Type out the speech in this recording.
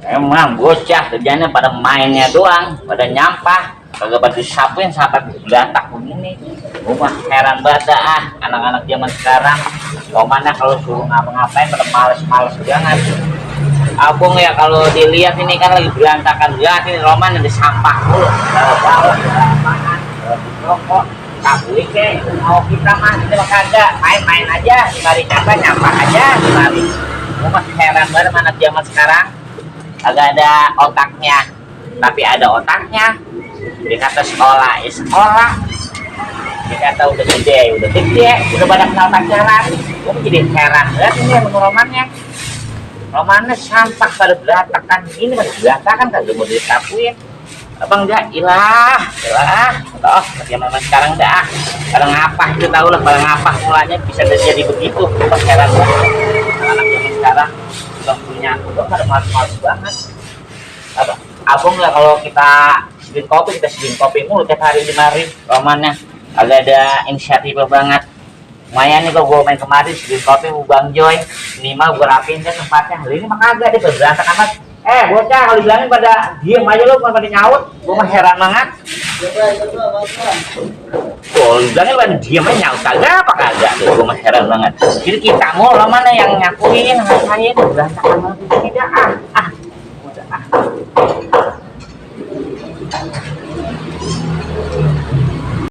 Emang bocah kerjanya pada mainnya doang, pada nyampah, kagak pada disapuin sampai berantak begini. Gua mah heran banget dah, anak-anak zaman sekarang. Mana kalau suruh ngapa-ngapain pada males-males banget. Abang ya kalau dilihat ini kan lagi berantakan banget ini Roman ada sampah mulu. Bawah-bawah lapangan, rokok, sabui ke mau kita mah kita mah kagak main-main aja, mari capek nyampah aja, mari. Gua masih heran banget mana zaman sekarang. Agak ada otaknya, tapi ada otaknya. Dikata sekolah, ya sekolah. Dikata udah gede, udah pada kenal pacaran. Gue jadi heran banget ini sama romannya. Romannya sampah pada berantakan, ini masih berantakan kan udah mau disapuin. Abang enggak, ilah. Toh, zaman sekarang dah. Pada ngapah itu tahu lah, pada ngapah mulanya bisa jadi begitu. Gue heran banget. Anak zaman sekarang udah pada malas-malas banget. Abang nggak kalau kita sedin kopi mulu tiap hari di mari romannya agak ada inisiatif banget. Lumayan nih gue main kemarin sedin kopi Bang Joy ini mah gue rapiin deh tempatnya. Hari ini mah kagak dia berantakan amat. Bocah kalau bilangin pada diem aja lu pada nyaut. Gue mah heran banget. Bilangin pada diem aja nyaut kagak tuh. Gue mah heran banget. Jadi kita mau mana yang nyapuin ngasain berantakan banget tidak